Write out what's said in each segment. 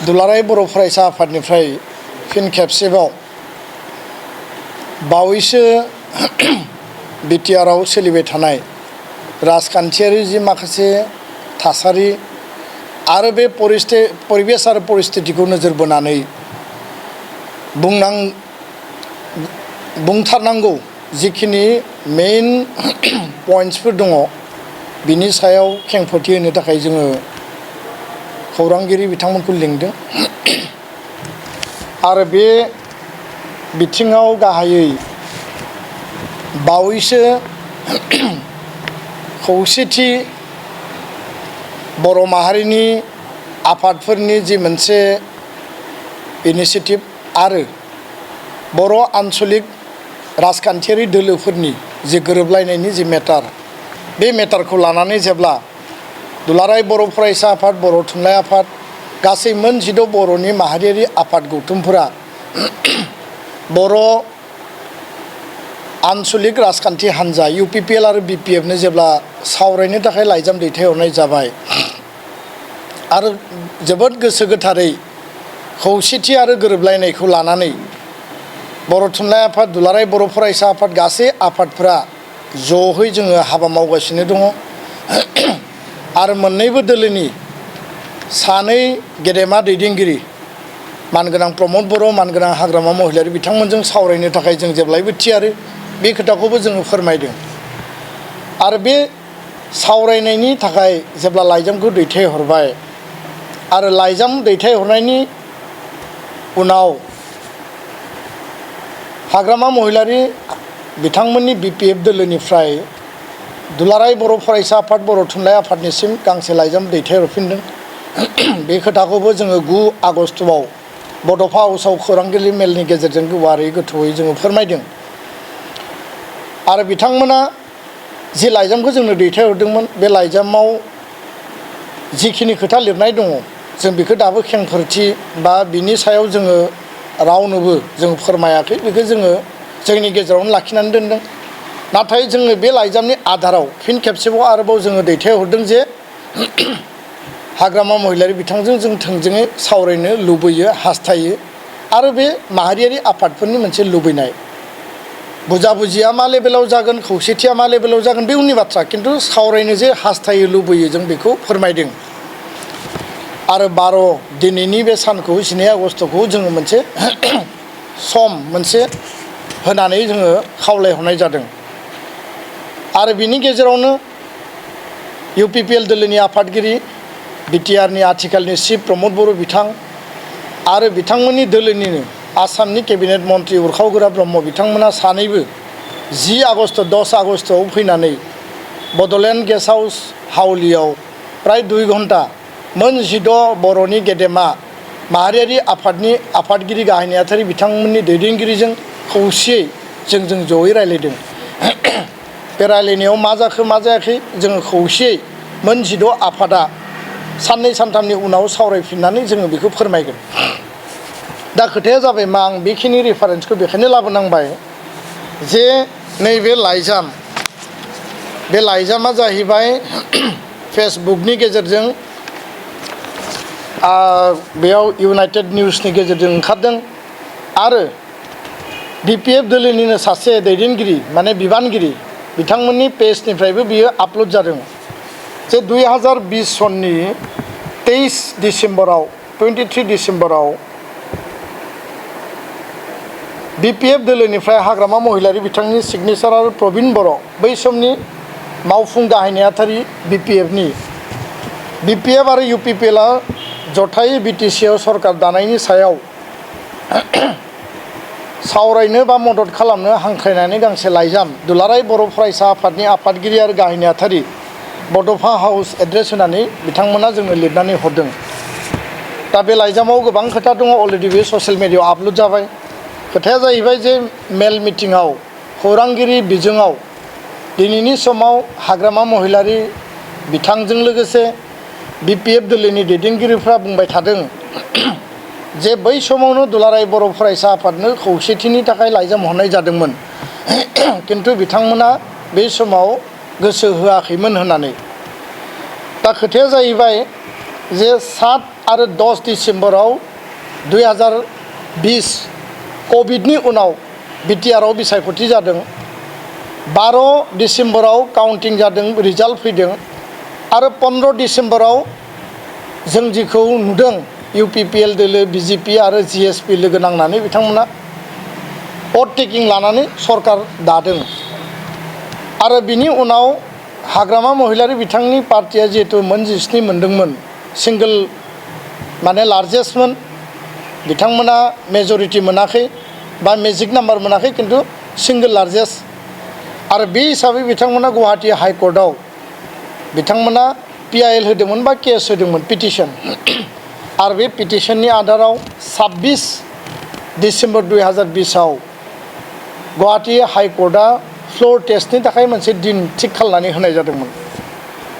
दुलाराय बर' फरायसा आफादनिफ्राय फिन खेबसेबाव बावैसो बिटिआरआव सोलिबाय थानाय राजखान्थियारि जि माखासे थासारि आरो बे परिबेस आरो परिस्थितिखौ नोजोर बोनानै बुंथारनांगौ जिखिनि मेइन पइन्ट्सफोर दङ बिनि सायाव खेंफोरथि होनो थाखाय जोङो खौरांगिरि बिथांमोनखौ लिंदों आरो बे बिथिङाव गाहायै बावैसो खौसेथि बर' माहारिनि आफादफोरनि जि मोनसे इनिशिएटिभ आरो बर' आन्चलिक राजखान्थियारि दोलोफोरनि जि गोरोबलायनायनि जि मेटार बे मेटारखौ लानानै जेब्ला दुलाराय बर' फरायसा आफाद बर' थुनलाइ आफाद गासै मोन 16 बर'नि माहारियारि आफाद गौथुमफोरा बर' आन्चलिक राजखान्थि हान्जा UPPL आरो BPFनो जेब्ला सावरायनो थाखाय लाइजाम दैथायहरनाय जाबाय आरो जोबोद गोसो गोथारै खौसेथि आरो गोरोबलायनायखौ लानानै बर' थुनलाइ आफाद दुलाराय बर' फरायसा आफाद गासै आफादफोरा ज'है जोङो हाबा मावगासिनो दङ आरो मोननैबो दोलोनि सानै गेदेमा दैदेनगिरि मानगोनां प्रमद बर' मानगोनां हाग्रामा महिलारि बिथांमोनजों सावरायनो थाखाय जों जेब्लायबो थियारि बे खोथाखौबो जोङो फोरमायदों आरो बे सावरायनायनि थाखाय जेब्ला लाइजामखौ दैथायहरबाय आरो लाइजाम दैथायहरनायनि उनाव हाग्रामा महिलारि बिथांमोननि BPF दोलोनिफ्राय दुलाराय बर' फरायसा आफाद बर' थुनलाइ आफादनिसिम गांसे लाइजाम दैथायहरफिनदों बे खोथाखौबो जोङो 9 आगस्टआव बड'फा हाउसआव खौरांगिरि मेलनि गेजेरजों गुवारै गोथौयै जोङो फोरमायदों आरो बिथांमोना जि लाइजामखौ जोंनो दैथायहरदोंमोन बे लाइजामाव जिखिनि खोथा लिरनाय दङ जों बेखौ दाबो खेंफोरथि बा बिनि सायाव जोङो रावनोबो जों फोरमायाखै बेखौ जोङो जोंनि गेजेरावनो लाखिनानै दोनदों नाथाय जोङो बे लाइजामनि आधाराव फिन खेबसेबाव आरोबाव जोङो दैथायहरदों जे हाग्रामा महिलारि बिथांजों जों थोंजोङै सावरायनो लुबैयो हास्थायो आरो बे माहारियारि आफादफोरनि मोनसे लुबैनाय बुजाबुजिया मा लेभेलाव जागोन खौसेथिया मा लेभेलाव जागोन बे उननि बाथ्रा किन्तु सावरायनो जे हास्थायो लुबैयो जों बेखौ फोरमायदों आरो 12 दिनैनि बे सानखौ 12 आगस्टखौ जोङो मोनसे सम मोनसे होनानै जोङो खावलायहरनाय जादों आरो बिनि गेजेरावनो UPPL दोलोनि आफादगिरि बिटिआरनि आथिखालनि चिफ प्रमद बर' बिथां आरो बिथांमोननि दोलोनिनो आसामनि केबिनेट मन्त्रि उरखावगोरा ब्रह्म बिथांमोना सानैबो 10 आगस्ट 10 आगस्टआव फैनानै बड'लेण्ड गेस्ट हाउस हावलियाव प्राय 2 घन्टा मोन 16 बर'नि गेदेमा माहारियारि आफादनि आफादगिरि गाहाय नेहाथारि बिथांमोननि दैदेनगिरिजों खौसेयै जों जयै रायलायदों बे रायलायनायाव मा जाखो मा जायाखै जोङो खौसेयै मोन 16 आफादा साननै सानथामनि उनाव सावरायफिननानै जोङो बेखौ फोरमायगोन दा खोथाया जाबाय मा आं बेखिनि रेफारेन्सखौ बेखायनो लाबोनांबाय जे नैबे लाइजाम बे लाइजामा जाहैबाय फेसबुकनि गेजेरजों बेयाव इउनाइटेड निउसनि गेजेरजों ओंखारदों आरो BPF दोलोनिनो सासे दैदेनगिरि माने बिबानगिरि बिथांमोननि पेजनिफ्रायबो बियो आपल'ड जादों जे 2020 सननि 23 डिसेम्बराव BPF दोलोनिफ्राय हाग्रामा महिलारि बिथांनि सिगनेचार आरो प्रबिन बर' बै समनि मावफुं गाहाय नेहाथारि BPF आरो UPPL आ जथायै BTCआव सरकार दानायनि सायाव सावरायनो बा मदद खालामनो हांख्रायनानै गांसे लाइजाम दुलाराय बर' फरायसा आफादनि आफादगिरि आरो गाहाय नेहाथारि बड'फा हाउस एड्रेस होनानै बिथांमोना जोंनो लिरनानै हरदों दा बे लाइजामाव गोबां खोथा दङ अलरेडि बे ससियेल मिडियायाव आपल'ड जाबाय खोथाया जाहैबाय जे मेल मिटिङाव खौरांगिरि बिजोङाव दिनैनि समाव हाग्रामा महिलारि बिथांजों लोगोसे BPF दोलोनि दैदेनगिरिफ्रा बुंबाय थादों जे बै समावनो दुलाराय बर' फरायसा आफादनो खौसेथिनि थाखाय लाइजाम हरनाय जादोंमोन किन्तु बिथांमोना बे समाव गोसो होआखैमोन होननानै दा खोथाया जाहैबाय जे 7 आरो 10 डिसेम्बराव 2020 कभिडनि उनाव बिटिआरआव बिसायख'थि जादों 12 डिसेम्बराव काउन्टिं जादों रिजाल्ट फैदों आरो 15 डिसेम्बराव जों जिखौ नुदों इउपिपिएल दोलो बिजेपि आरो जिएसपि लोगो नांनानै बिथांमोना भट टेकिं लानानै सरकार दादों आरो बिनि उनाव हाग्रामा महिलारि बिथांनि पार्टिया जिहेतु मोन 17 मोनदोंमोन सिंगल माने लार्जेस्टमोन बिथांमोना मेजरिटी मोनाखै बा मेजिक नाम्बार मोनाखै किन्तु सिंगल लार्जेस्ट आरो बे हिसाबै बिथांमोना गुवाहाटी हाइकर्टआव बिथांमोना पिआइएल होदोंमोन बा केस होदोंमोन पिटिशन आरो बे पिटिशननि आधाराव 26 डिसेम्बर 2020 आव गुवाहाटी हाइकर्टआ फ्लोर टेस्टनि थाखाय मोनसे दिन थिक खालामनानै होनाय जादोंमोन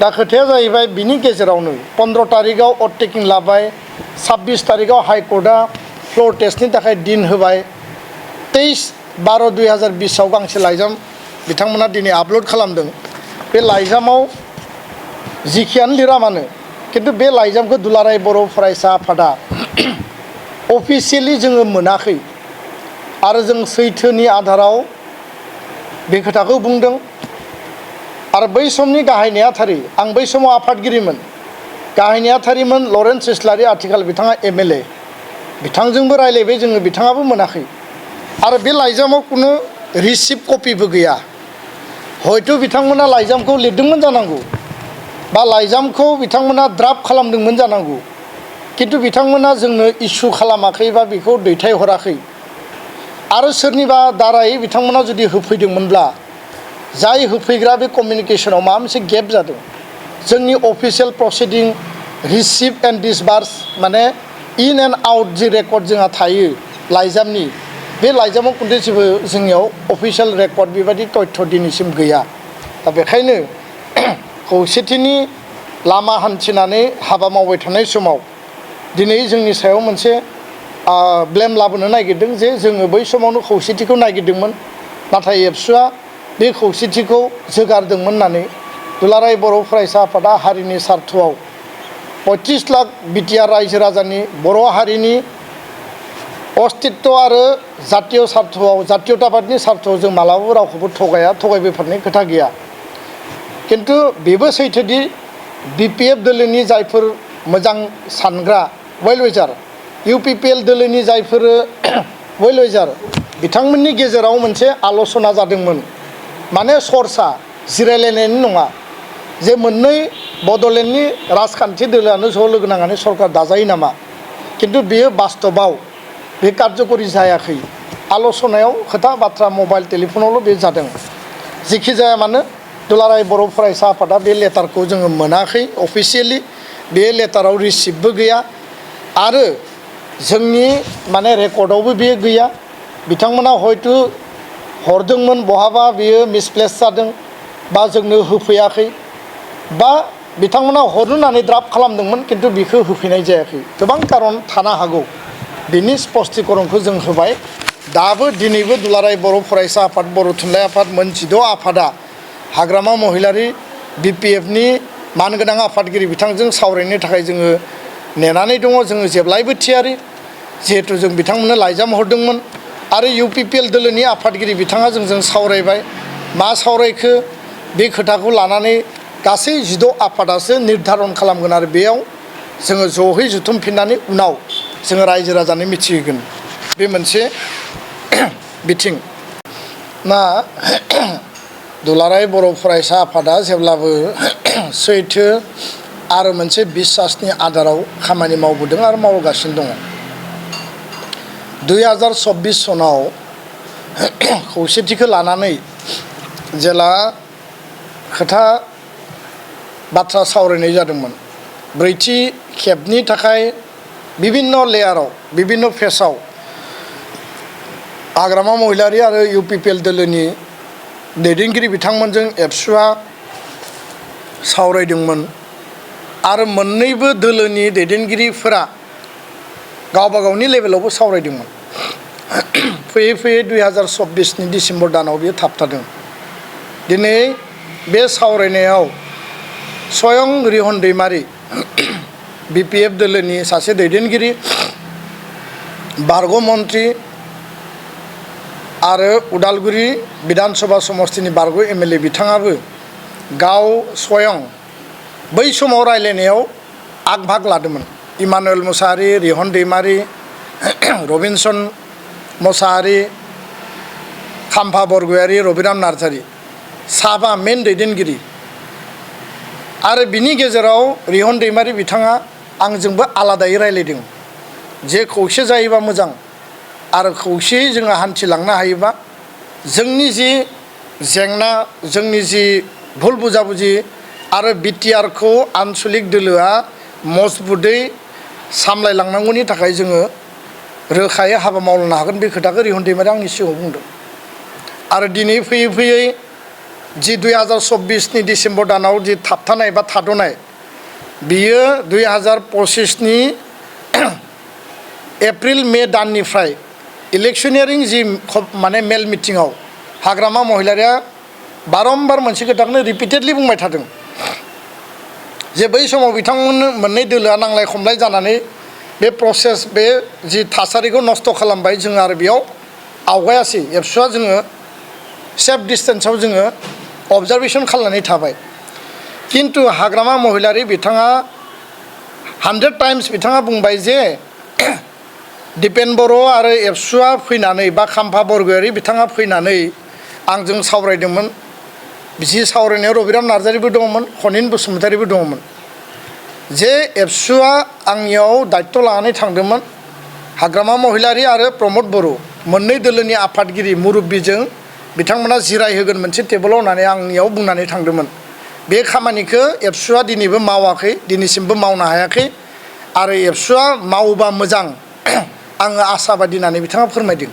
दा खोथाया जाहैबाय बिनि गेजेरावनो 15 तारिखआव भट टेकिं लाबाय 26 तारिखआव हाइकर्टआ फ्लोर टेस्टनि थाखाय दिन होबाय 23/12/2020 आव गांसे लाइजाम बिथांमोना दिनै आपल'ड खालामदों बे लाइजामाव जिखियानो लिरा मानो किन्तु बे लाइजामखौ दुलाराय बर' फरायसा आफादा अफिसियेलि जोङो मोनाखै आरो जों सैथोनि आधाराव बे खोथाखौ बुंदों आरो बै समनि गाहाय नेहाथारि आं बै समाव आफादगिरिमोन गाहाय नेहाथारिमोन लरेन्स इस्लारि आथिखाल बिथाङा एमएलए बिथांजोंबो रायलायबाय जोङो बिथाङाबो मोनाखै आरो बे लाइजामाव कुनु रिसिप्ट कपिबो गैया हयथ' बिथांमोना लाइजामखौ लिरदोंमोन जानांगौ बा लाइजामखौ बिथांमोना ड्राफ्ट खालामदोंमोन जानांगौ किन्तु बिथांमोना जोंनो इस्यु खालामाखै बा बेखौ दैथायहराखै आरो सोरनिबा दारायै बिथांमोना जुदि होफैदोंमोनब्ला जाय होफैग्रा बे कमिउनिकेशनाव माबा मोनसे गेप जादों जोंनि अफिसियेल प्रसिडिं रिसिप्ट एन्ड डिसबार्स माने in and out G record जोंहा थायो लाइजामनि बे लाइजामाव कुनु जेबो जोंनियाव अफिसियेल रेकर्ड बेबायदि तथ्य दिनैसिम गैया दा बेखायनो खौसेथिनि लामा हान्थिनानै हाबा मावबाय थानाय समाव दिनै जोंनि सायाव मोनसे ब्लेम लाबोनो नागिरदों जे जोङो बै समावनो खौसेथिखौ नागिरदोंमोन नाथाय एबसुआ बे खौसेथिखौ जोगारदोंमोन होननानै दुलाराय बर' फरायसा आफादा हारिनि सार्थआव 35 लाख बिटिआर रायजो राजानि बर' हारिनि अस्तित्व आरो जातीय सार्थआव जातीयताबादनि सार्थआव जों मालाबाबो रावखौबो थगायबोफारनाय खोथा गैया किन्तु बेबो सैथोदि बिपिएफ दोलोनि जायफोर मोजां सानग्रा वेल विचार इउपिपिएल दोलोनि जायफोर वेल विचार बिथांमोननि गेजेराव मोनसे आल'सना जादोंमोन माने सरसा जिरायलायनायनि नङा जे मोननै बड'लेण्डनि राजखान्थि दोलोआनो ज' लोगो नांनानै सरकार दाजायो नामा किन्तु बेयो बास्तबाव बे कार्यकरि जायाखै आल'सनायाव खोथा बाथ्रा मबाइल टेलिफनावल' बे जादों जेखि जाया मानो दुलाराय बर' फरायसा आफादा बे लेटारखौ जोङो मोनाखै अफिसियेलि बे लेटाराव रिसिप्टबो गैया आरो जोंनि माने रेकर्डआवबो बे गैया बिथांमोना हयथ' हरदोंमोन बहाबा बेयो मिसप्लेस जादों बा जोंनो होफैयाखै बा बिथांमोना हरनो होननानै ड्राफ्ट खालामदोंमोन किन्तु बेखौ होफैनाय जायाखै गोबां कारन थानो हागौ बिनि स्पष्टीकरणखौ जों होबाय दाबो दिनैबो दुलाराय बर' फरायसा आफाद बर' थुनलाइ आफाद मोन 16 आफादा हाग्रामा महिलारि बिपिएफनि मानगोनां आफादगिरि बिथांजों सावरायनो थाखाय जोङो नेनानै दङ जोङो जेब्लायबो थियारि जिहेतु जों बिथांमोननो लाइजाम हरदोंमोन आरो इउपिपिएल दोलोनि आफादगिरि बिथाङा जोंजों सावरायबाय मा सावरायखो बे खोथाखौ लानानै गासै 16 आफादासो निर्धारन खालामगोन आरो बेयाव जोङो ज'है जुथुमफिननानै उनाव जोङो रायजो राजानो मिथिहोगोन बे मोनसे बिथिं ना दुलाराय बर' फरायसा आफादा जेब्लाबो सैथो आरो मोनसे बिसासनि आधाराव खामानि मावबोदों आरो मावगासिनो दङ 2024 सनाव खौसेथिखौ लानानै जेला खोथा बाथ्रा सावरायनाय जादोंमोन ब्रैथि खेबनि थाखाय विभिन्न लेयाराव विभिन्न फेसाव हाग्रामा महिलारि आरो इउपिपिएल दोलोनि दैदेनगिरि बिथांमोनजों एबसुआ सावरायदोंमोन आरो मोन्नैबो दोलोनि दैदेनगिरिफोरा गावबा गावनि लेभेलावबो सावरायदोंमोन फैयै फैयै 2024 नि डिसेम्बर दानाव बेयो थाबथादों दिनै बे सावरायनायाव स्वयं रिहन दैमारि BPF दोलोनि सासे दैदेनगिरि बारग' मन्त्रि आरो उदालगुरि विधानसभा समष्टिनि बारग' MLA बिथाङाबो गाव स्वयं बै समाव रायलायनायाव आग-भाग लादोंमोन। इमानुएल मुसाहारि, रिहन दैमारि, रबिनसन मुसाहारि, खाम्फा बरगयारि, रबिराम नार्जारि साबा मेन दैदेनगिरि आरो बिनि गेजेराव रिहन दैमारि बिथाङा आंजोंबो आलादायै रायलायदों जे खौसे जायोबा मोजां आरो खौसेयै जोङो हान्थिलांनो हायोबा जोंनि जि जेंना जोंनि जि भुल बुजाबुजि आरो BTR खौ आन्सलिक दोलोआ मजबुतै सामलायलांनांगौनि थाखाय जोङो रोखायै हाबा मावलांनो हागोन। बे खोथाखौ रिहन दैमारि आंनि सिगाङाव बुंदों आरो दिनै फैयै फैयै जि 2024 नि डिसेम्बर दानाव जि थाबथानाय बा थाद'नाय बियो 2025 नि एप्रिल मे दाननिफ्राय इलेक्शनियारिं जि माने मेल मिटिङाव हाग्रामा महिलारिया बारम्बार मोनसे खोथाखौनो रिपिटेडलि बुंबाय थादों जे बै समाव बिथांमोन मोननै दोलोआ नांलाय खमलाय जानानै बे प्रसेस बे जि थासारिखौ नस्थ' खालामबाय जों आरो बेयाव आवगायासै एबसुआ जोङो सेफ डिस्टेन्सआव जोङो अबजारभेसन खालामनानै थाबाय। किन्तु हाग्रामा महिलारि बिथाङा 100 टाइम्स बिथाङा बुंबाय जे दिपेन बर' आरो एबसुआ फैनानै बा खाम्फा बरगयारि बिथाङा फैनानै आंजों सावरायदोंमोन। जि सावरायनायाव रबिराम नार्जारिबो दङमोन, खनिन बसुमतारिबो दङमोन जे एबसुआ आंनियाव दायित्व लानानै थांदोंमोन हाग्रामा महिलारि आरो प्रमद बर' मोननै दोलोनि आफादगिरि मुरब्बीजों बिथांमोना जिरायहोगोन मोनसे टेबोलाव होननानै आंनियाव बुंनानै थांदोंमोन। बे खामानिखौ एबसुआ दिनैबो मावाखै, दिनैसिमबो मावनो हायाखै आरो एबसुआ मावोबा मोजां आङो आसाबादि होननानै बिथाङा फोरमायदों।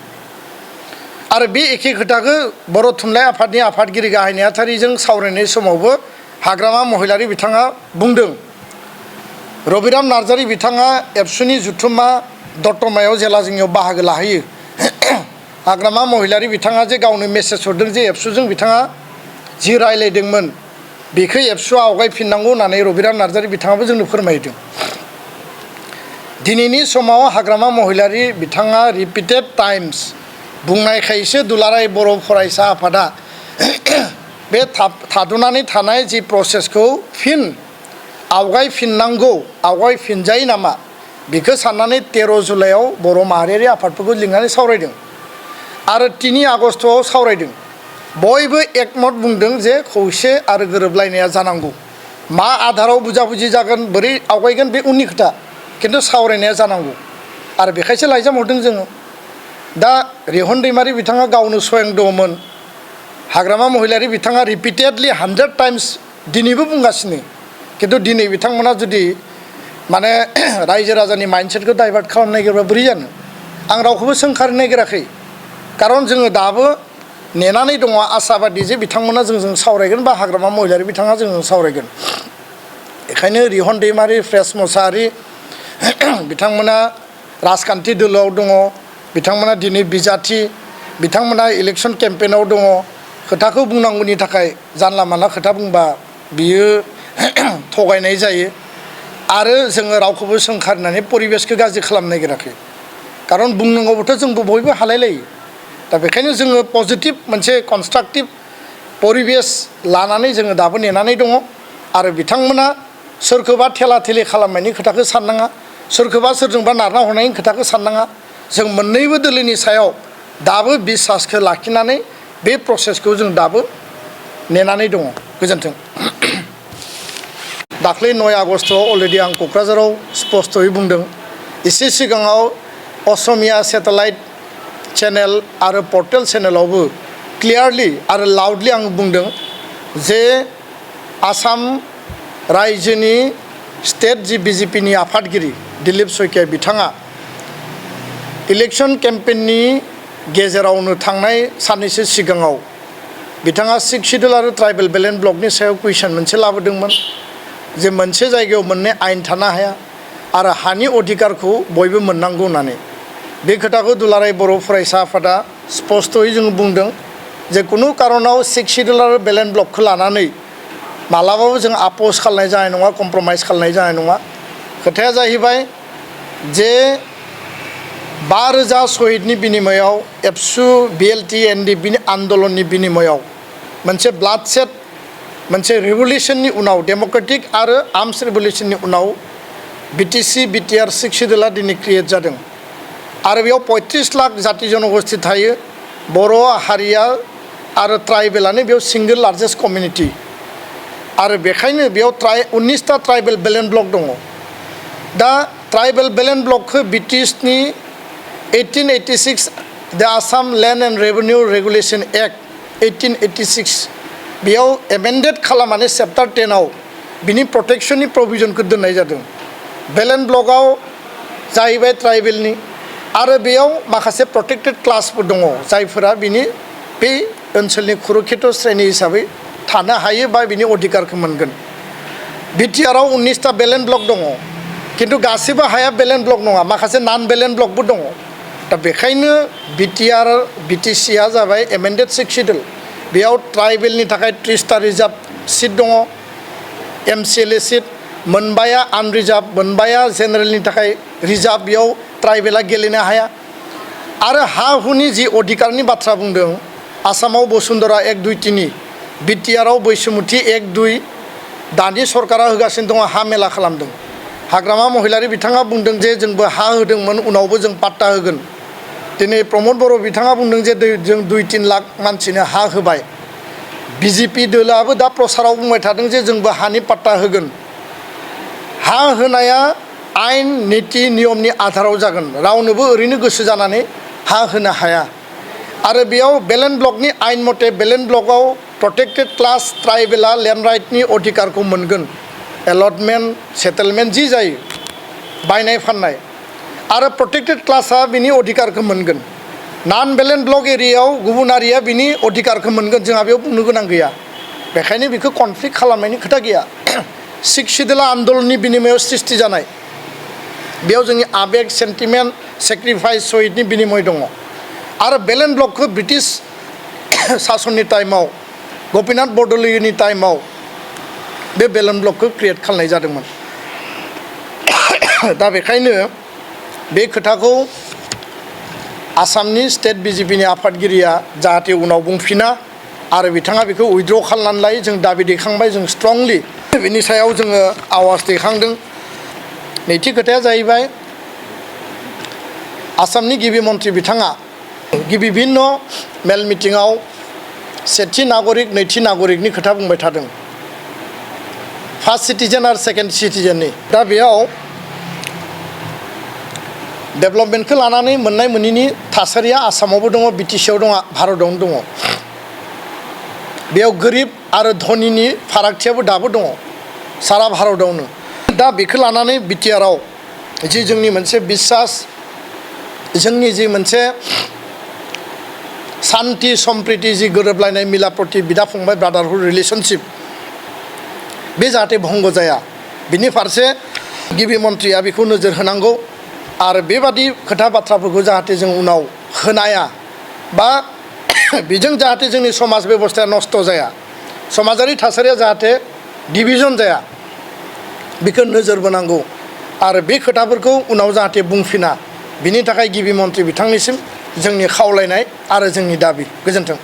आरो बे एखे खोथाखौ बर' थुनलाइ आफादनि आफादगिरि गाहाय नेहाथारिजों सावरायनाय समावबो हाग्रामा महिलारि बिथाङा बुंदों। रबिराम नार्जारि बिथाङा एबसुनि जुथुम्मा दतमायाव जेला जोंनियाव बाहागो लाहैयो हाग्रामा महिलारि बिथाङा जे गावनो मेसेज हरदों जे एबसुजों बिथाङा जि रायलायदोंमोन बेखौ एबसुआ आवगायफिननांगौ होननानै रबिराम नार्जारि बिथाङाबो जोंनो फोरमायदों। दिनैनि समाव हाग्रामा महिलारि बिथाङा रिपिटेड टाइम्स बुंनायखायसो दुलाराय बर' फरायसा आफादा बे थाद'नानै थानाय जि प्रसेसखौ फिन आवगायफिननांगौ, आवगायफिनजायो नामा बेखौ साननानै 13 जुलाइआव बर' माहारियारि आफादफोरखौ लिंनानै सावरायदों आरो 3 आगस्टआव सावरायदों। बयबो एकमत बुंदों जे खौसे आरो गोरोबलायनाया जानांगौ। मा आधाराव बुजाबुजि जागोन, बोरै आवगायगोन बे उननि खोथा, किन्तु सावरायनाया जानांगौ आरो बेखायसो लाइजाम हरदों जोङो। दा रिहन दैमारि बिथाङा गावनो स्वयं दङमोन, हाग्रामा महिलारि बिथाङा रिपिटेडलि 100 टाइम्स दिनैबो बुंगासिनो, किन्तु दिनै बिथांमोना जुदि माने रायजो राजानि माइन्डसेटखौ डाइभार्ट खालामनो नागिरबा बोरै जानो। आं रावखौबो सोंखारनो नागिराखै, खारन जोङो दाबो नेनानै दङ आसाबादि जे बिथांमोना जोंजों सावरायगोन बा हाग्रामा महिलारि बिथाङा जोंजों सावरायगोन। बेखायनो रिहन दैमारि, फ्रेस मुसाहारि बिथांमोना राजखान्थि दोलोआव दङ, बिथांमोना दिनै बिजाथि, बिथांमोना इलेक्सन केम्पेइनाव दङ। खोथाखौ बुंनांगौनि थाखाय जानला मानला खोथा बुंबा बियो थगायनाय जायो आरो जोङो रावखौबो सोंखारनानै परिबेसखौ गाज्रि खालामनो नागिराखै, खारन बुंनांगौबोथ' जोंबो बयबो हालायलायो। दा बेखायनो जोङो पजिटिभ मोनसे कनस्ट्राक्टिभ परिबेस लानानै जोङो दाबो नेनानै दङ आरो बिथांमोना सोरखौबा थेला थेलि खालामनायनि खोथाखौ साननाङा, सोरखौबा सोरजोंबा नारना हरनायनि खोथाखौ साननाङा। जों मोननैबो दोलोनि सायाव दाबो बिसासखौ लाखिनानै बे प्रसेसखौ जों दाबो नेनानै दङ। गोजोन्थों। दाख्लै 9 आगस्टआव अलरेडि आं क'क्राझाराव स्पष्टयै बुंदों। एसे सिगाङाव असमिया सेटेलाइट चेनेल आरो पर्टेल चेनेलावबो क्लियारलि आरो लाउडलि आं बुंदों जे आसाम रायजोनि स्टेट जि BJPनि आफादगिरि दिलीप शइकिया बिथाङा इलेक्शन केम्पेइननि गेजेरावनो थांनाय साननैसो सिगाङाव बिथाङा 6 शिड्युल आरो ट्राइबेल बेलेन्स ब्लकनि सायाव कुइसन मोनसे लाबोदोंमोन जे मोनसे जायगायाव मोननै आयेन थानो हाया आरो हानि अधिकारखौ बयबो मोननांगौ होननानै। बे खोथाखौ दुलाराय बर' फरायसा आफादा स्पष्टयै जों बुंदों जे कुनु कारनाव 6 शिड्युल आरो बेलेन्स ब्लकखौ लानानै मालाबाबो जों आपस खालामनाय जानाय नङा, कमप्रमाइज खालामनाय जानाय नङा। खोथाया जाहैबाय जे 5,000 शहीदनि बिनिमयाव एबसु BLT NDP नि आन्दोलननि बिनिमयाव मोनसे ब्लाडसेड मोनसे रिभलिउसननि उनाव डेमोक्रेटिक आरो आर्मस रिभलिउसननि उनाव BTC BTR 6 शिड्यूला दिनै क्रिएट जादों आरो बेयाव 35 लाख जाति जनगोष्ठी थायो बर' हारिया आरो ट्राइबेलानो बेयाव सिंगल लार्जेस्ट कमिउनिटी आरो बेखायनो बेयाव 19टा ट्राइबेल बेलेन्स ब्लक दङ दा ट्राइबेल बेलेन्स ब्लकखौ ब्रिटिशनि 1886 द Assam land and revenue regulation act 1886 बेयाव एमेन्डेड खालामनानै चेप्टार 10 आव बिनि प्रटेक्शननि प्रभिजनखौ दोननाय जादों बेलेन्स ब्लकआव जाहैबाय ट्राइबेलनि आरो बेयाव माखासे प्रटेक्टेड क्लासफोर दङ जायफोरा बिनि बे ओनसोलनि खुरुखेथ श्रेणी हिसाबै थानो हायो बा बिनि अधिकारखौ मोनगोन बिटिआरआव 19टा बेलेन्स ब्लक दङ किन्तु गासिबो हाया बेलेन्स ब्लक नङा माखासे नन बेलेन्स ब्लकबो दङ दा बेखायनो BTCआ जाबाय एमेन्डेड 6 शिड्यूल बेयाव ट्राइबेलनि थाखाय 30टा रिजार्भ सिट दङ MCLA सिट मोनबाया आनरिजार्भ मोनबाया जेनेरेलनि थाखाय रिजार्भ बेयाव ट्राइबेला गेलेनो हाया आरो हा हुनि जि अधिकारनि बाथ्रा बुंदों आसामाव बसुन्धरा 1, 2, 3 बिटिआरआव बैसोमुथि 1, 2 दानि सरकारा होगासिनो दङ हा मेला खालामदों हाग्रामा महिलारि बिथाङा बुंदों जे जोंबो हा होदोंमोन उनावबो जों पाट्टा होगोन दिनै प्रमद बर' बिथाङा बुंदों जे जों 2-3 लाख मानसिनो हा होबाय BJP दोलाबो दा प्रसाराव बुंबाय थादों जे जोंबो हानि पाट्टा होगोन हा होनाया आइन नीति नियमनि आधाराव जागोन रावनोबो ओरैनो गोसो जानानै हा होनो हाया आरो बेयाव बेलेन्स ब्लकनि आइन मथे बेलेन्स ब्लकआव प्रटेक्टेड क्लास ट्राइबेला लेन्ड राइटनि अधिकारखौ मोनगोन एलटमेन्ट सेटेलमेन्ट जी जायो बायनाय फाननाय आरो प्रटेक्टेड क्लासआ बिनि अधिकारखौ मोनगोन नन बेलेन्स ब्लक एरियायाव गुबुन हारिया बिनि अधिकारखौ मोनगोन जोंहा बेयाव बुंनो गोनां गैया बेखायनो बेखौ कनफ्लिक्ट खालामनायनि खोथा गैया 6 शिड्यूला आन्दोलननि बिनिमयाव सृष्टि जानाय बेयाव जोंनि आबेग सेन्टिमेन्ट सेक्रिफाइस शहीदनि बिनिमय दङ आरो बेलेन्स ब्लकखौ ब्रिटिश सासननि टाइमाव गपिनाथ बरदलैनि टाइमाव बे बेलेन्स ब्लकखौ क्रिएट खालामनाय जादोंमोन दा बेखायनो बे खोथाखौ आसामनि स्टेट BJPनि आफादगिरिया जाहाथे उनाव बुंफिना आरो बिथाङा बेखौ उइथड्र खालामनानै लायो जों दाबि दैखांबाय जों स्ट्रंलि बिनि सायाव जोङो आवाज दैखांदों नैथि खोथाया जाहैबाय आसामनि गिबि मन्थ्रि बिथाङा गिबि भिन्न मेल मिटिङाव सेथि नागरिक नैथि नागरिकनि खोथा बुंबाय थादों फार्स्ट सिटिजेन आरो सेकेन्ड सिटिजेननि दा बेयाव डेभेलपमेन्टखौ लानानै मोननाय मोनैनि थासारिया आसामावबो दङ BTCआव दङ भारतआवनो दङ बेयाव गोरिब आरो धनिनि फारागथियाबो दाबो दङ सारा भारतआवनो दा बेखौ लानानै बिटिआरआव जि जोंनि मोनसे बिश्वास जोंनि जि मोनसे शान्ति सम्प्रिति जि गोरोबलायनाय मिलाप्रति बिदा फंबाय ब्रादारहुड रिलेशनशिप बे जाहाथे भंग जाया बिनि फारसे गिबि मन्थ्रिया बेखौ नोजोर होनांगौ आरो बेबादि खोथा बाथ्राफोरखौ जाहाथे जों उनाव होनाया बा बेजों जाहाथे जोंनि समाज बेबस्थाया नष्ट जाया समाजारि थासारिया जाहाथे डिभिजन जाया बेखौ नोजोर बोनांगौ आरो बे खोथाफोरखौ उनाव जाहाथे बुंफिना बिनि थाखाय गिबि मन्थ्रि बिथांनिसिम जोंनि खावलायनाय आरो जोंनि दाबि गोजोन्थों।